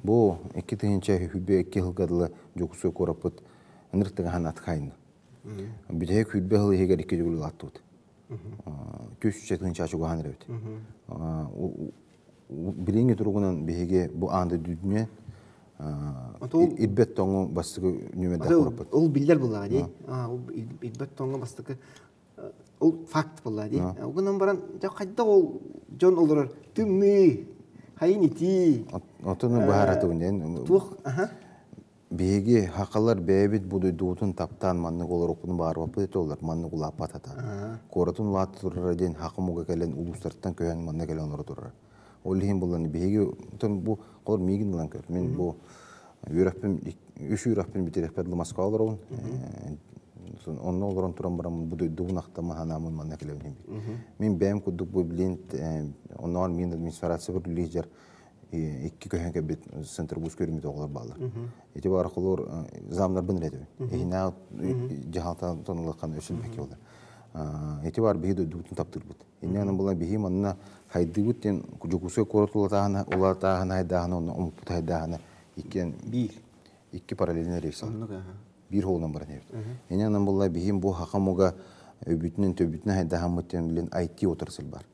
Бу 2002 сылга дылы Дьокуускай куораппыт ынырык атхайна. Бүтэһик 20 сыл иһигэр икки төгүл улааттыбыт. Түс тыһыынча чугаһаан эрэбит. Билиҥҥи туругунан биһиги бу аан дойду ирбэт тоҥу бастакы нүмердээх куораппыт. Ол биллэр буллаҕа дии. Ол ирбэт тоҥу бастакы ол факт буолла дии. Ол гынан баран хайдах ол дьон олорор тымныы, хайын итии. Отону быһааратыбын диэн. Туох Биһиги хахалар бэйэбит бу дойдубутун таптаан маннык олоруккун баарбаппыт этэ олор маннык улааппат ата. Куоратын улаатта турара диэн хахымуга кэлэн улуустартан көһөн манна кэлэн олоро турара. Ол иһин булан биһиги бу холор миигин ылан көр. Мин бу үөрэхпин үс үөрэхпин бүтэрехпэр Москва олоробун. Онно олорон туран баран бу дойдубун ахтама ханаамын манна кэлэбин. Мин бэйэм курдук бу билин онноор мин администрация бір лидер икки көһөн кэлбит центрбус көрүмүт оҕолор бааллар. Ити бар холор замнарбын ретебин. Ихинаа жаһалтан тонулаккан өсүлбэкке болар. Ити бар биһи дойдубутун таптырбыт. Инньэ була биһи манна хайдыбыт диэн Дьокуускай куорат улатааһына улатааһына хайдааһына онно омукпут хайдааһына иккиэн биир икки параллельный рейс биир хоолунан баран эбит. Инньэ була биһим бу хахамуга өбүтүнэн төбүтүнэн хайдааһаммыт диэн билин IT отрасль бар.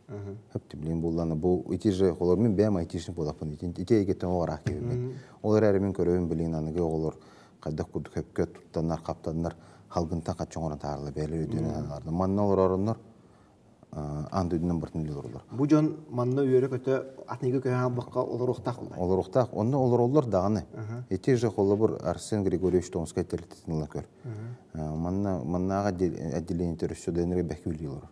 Хөптү билин буллана бу ити же холор мин бэйэм айтишник буолаппын ити эйгеттен оҕараах киһибин. Ол эрээри мин көрөбүн билин аныгы оҕолор хайдах курдук хөпкө туттаннар хаптаннар халгынтан хаччы оҥорон таарла бэйэлэр өйдөнөн аналарда. Манна олоророннор аан дойдунан бартын олороллор. Бу дьон манна үөрэ-көтө атныгы көһө албакка олоруохтаах булар. Олоруохтаах. Онно олороллор даҕаны. Ити же холобур Арсен Григорьевич Томскай тэрилтэтин ылан көр. Манна маннааҕы отделение төрөссө дэнэр бэкки үлэлии олорор.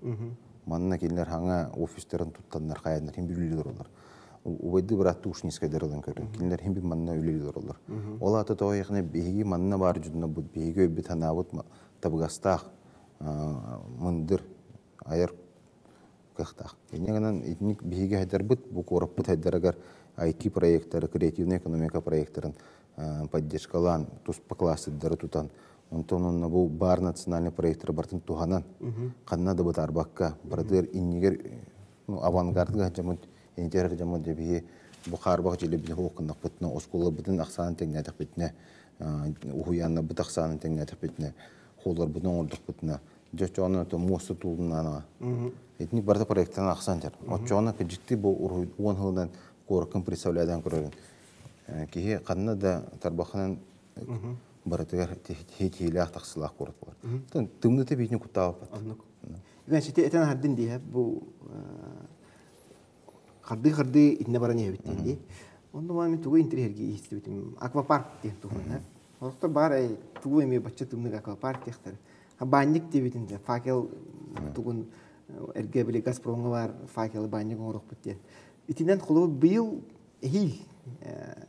Манна кинилэр хаҥа офистарын туттаннар хайаннар хим үлэлии олороллор. Убайды бырааттыы Ушницкайдар ылан көрүн. Кинилэр хим манна үлэлии олороллор. Ол аата тоҕо биһиги манна баар дьоннорбут, биһиги өйбүт ханаабыт табыгастаах мындыр айар кыахтаах. Инньэ гынан итинник биһиги хайдарбыт, бу куораппыт хайдарыгар IT проекттары, креативная экономика проекттарын поддержкалаан, туспа кластердары тутан, онтон онно бу бар национальный проекттары бартын туһанан, ханна да бытаарбакка, барытыгар иннигер ну, авангардыга дьаммыт, интер дьаммыт биһи бу хаарбах дьилибин хуоккуннахпытына, оскуолабытын ахсаанын тэҥнээтэхпитинэ, уһуйааннарбыт ахсаанын тэҥнээтэхпитинэ, хооллорбутун оҥордохпутуна, дьоччоҕуна муоста туулунаана. Итинник барыта проекттан ахсан дьар. Оччоҕуна кыдьыкты бу уон сылынан куораккын представлядан көрөрүн. Киһи ханна да тарбахынан барытыгар тиһилээх тахсылаах куорат буолар. Тымныта биитин куттаабаппат. Оннук. Иван сити этен хардын дии бу харды-харды итинне баран иһэбит диэн дии. Онно мин тугу интриһэрги истибитим. Аквапарк диэн туһунан. Олохтор бар тугу эми бачча тымнык аквапарк диэхтэр. Банник диэбитин де факел тугун эрге били Газпромҥа бар факелы банник оҥорохпут диэн. Итинэн холобур быйыл эһиил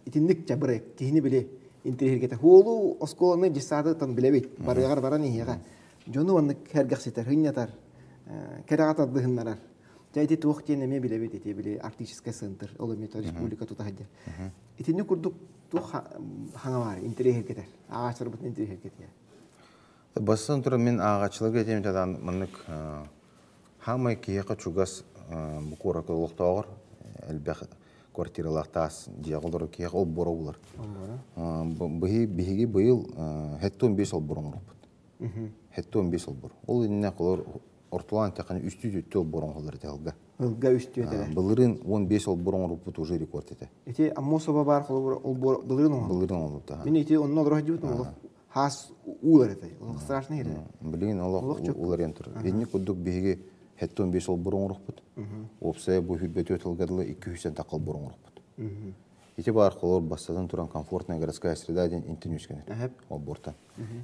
итинник чабырык киһини били интриһэргэтэ. Хуолу оскуоланы дьыссааты тан билэбит. Барыгар баран иһиэҕэ. Дьону оннук хэргэхситэр, хынньатар, кэрэҕэ тардыһыннарар. Дьэ ити туох диэн эмиэ билэбит ити били Арктический центр, ол эмиэ республика тута сылдьар. Итинник курдук туох хаҥа баар интириэһиргэтэр, ааҕааччыларбытын интириэһиргэтиэ. Бастан туран мин ааҕааччыларга этиэм этэ маннык хамай киһиэхэ чугас бу куоракка олохтооҕор элбэх. квартиралаах таас дьиэҕэ олорор киһиэхэ олбуора булар. Биһиги быйыл 75 олбуор оҥороппут. 75 олбуор. Ол иннинэ холор ортолоон эттэххинэ үстүү түттү олбуор оҥоһуллар этэ ылга. Ылга үстүү этэ. Былырыын 15 олбуор оҥоруппут уже рекорд этэ. Ити Аммосова баар холобур олбуор былырыын оҥоһуллубут. Былырыын оҥоһуллубута. Мин ити онно олоро сылдьыбытым олох хаас уулар этэ. Олох страшный этэ. Билигин олох уларыйан турар. Инник курдук биһиги 75 олбуор оҥорохпут. Уопсайа бу 24 сылга дылы 200 тахха олбуор оҥорохпут. Ити баар холор бастатан туран комфортная городская среда диэн интин үскэнэр олбуортан.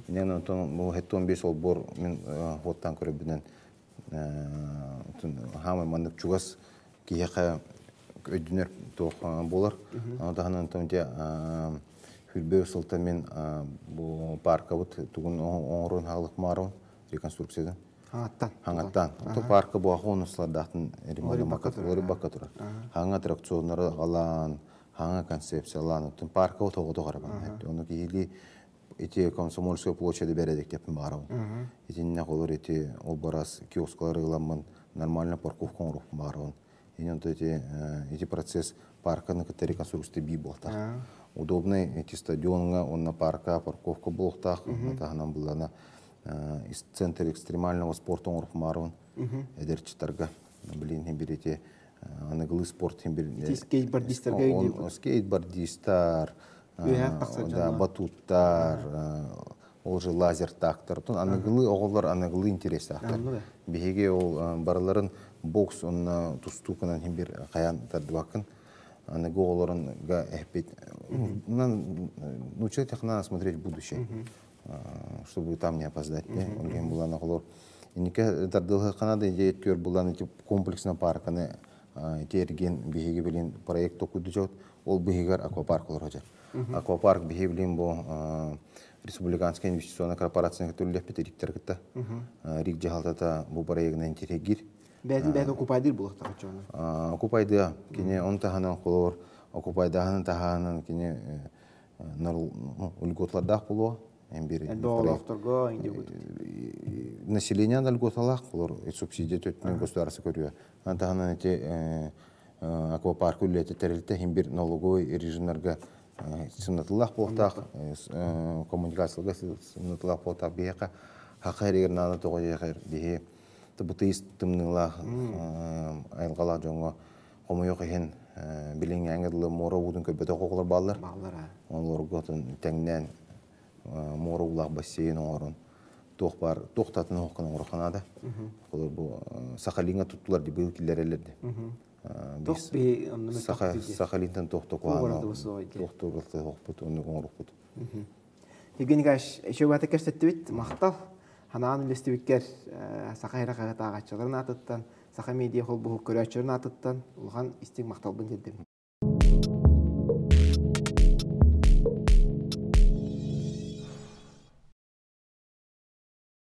Инэн онтон бу 75 олбуор мин хуоттан көрөбүнэн хаамай маннык чугас киһиэхэ өйдөнөр туох буолар. Ону таһынан онтон дьэ хүрбэ сылтан мин бу паркабыт тугун оҥорон хаалык маарон реконструкциядан Хаҥаттан. Хаҥаттан. Ото парка буаха онуслардаахтын ремонтламмакка турар. Хаҥа аттракционнары аҕалаан, хаҥа концепциялаан, оттон парка отоҕото харабан. Ону киһилии ити Комсомольская площади бэрэдэктеппин баарабын. Итиннэ холор ити ол барас киоскалары ыламмын нормально парковка оҥоруохпун баарабын. Ини онто ити ити процесс парканы кытта реконструкция бии буолтах. Удобный эти стадионҥа уонна парка парковка буолуохтаах, таһынан буллана центр экстремального спорта оҥорохмаарбын эдэрчитарга билин бир ити аныгылыы спорт бир скейтбордистарга скейтбордистар да батуттар ол же лазер тактар аныгылыы оҕолор аныгылыы интересаахтар биһиги ол барыларын бокс онно тустуукунан бир хайан тардыбаккын аныгы оҕолорунга эппит ну человек надо смотреть будущее чтобы там не опоздать ол булан оҕолор иннике тардылыххана да идея көр булан ити комплексно парканы ити биһиги билин проект токуйдучот ол быһыгар аквапарк олорожар аквапарк биһиги билин бу республиканская инвестиционная корпорация төллөппүт риктер кытта рик жаһалтата бу проектынан интерегир бээтин бэйэтин окупайдыр булуохтаах оччоҕуна окупайдыа кини он таһынан холоор окупайдаһынан таһаанан кини льготлардаах буолуо Оҕолоохторго население льготалаах олор субсидия төттүнэн государство көрүө. Таһынан ити аквапарк үлэтэ тэрилтэ хим бир налоговый режимнарга сымнатыллаах буолтаах, коммуникацияларга сымнатыллаах буолтаах биһиэхэ хаха эригэр наада тоҕо диэхэр биһи бытыйыс тымныылаах айылҕалаах дьоҥҥо хомойуох иһин билиҥҥээҥҥэ дылы муора уутун көрбөтөх оҕолор бааллар. Олорго тэҥнээн муора уулаах бассейн оҥорон туох баар туох да атын оһоххун оҥоруохха наада. Олор бу Сахалиҥҥа туттулар ди быйыл киллэрэллэр ди. Сахалинтан туох да куһаҕана туох да оһохпут оннук оҥорукпут. Евгений Николаевич, еще бата кэпсэттибит махтал. Ханаан үллэстибиккэр Саха эрэ хаһыат ааҕааччыларын аатыттан, Саха медиа холбоһук көрөөччүлэрин аатыттан улахан истиҥ махталбын тиэрдэбин.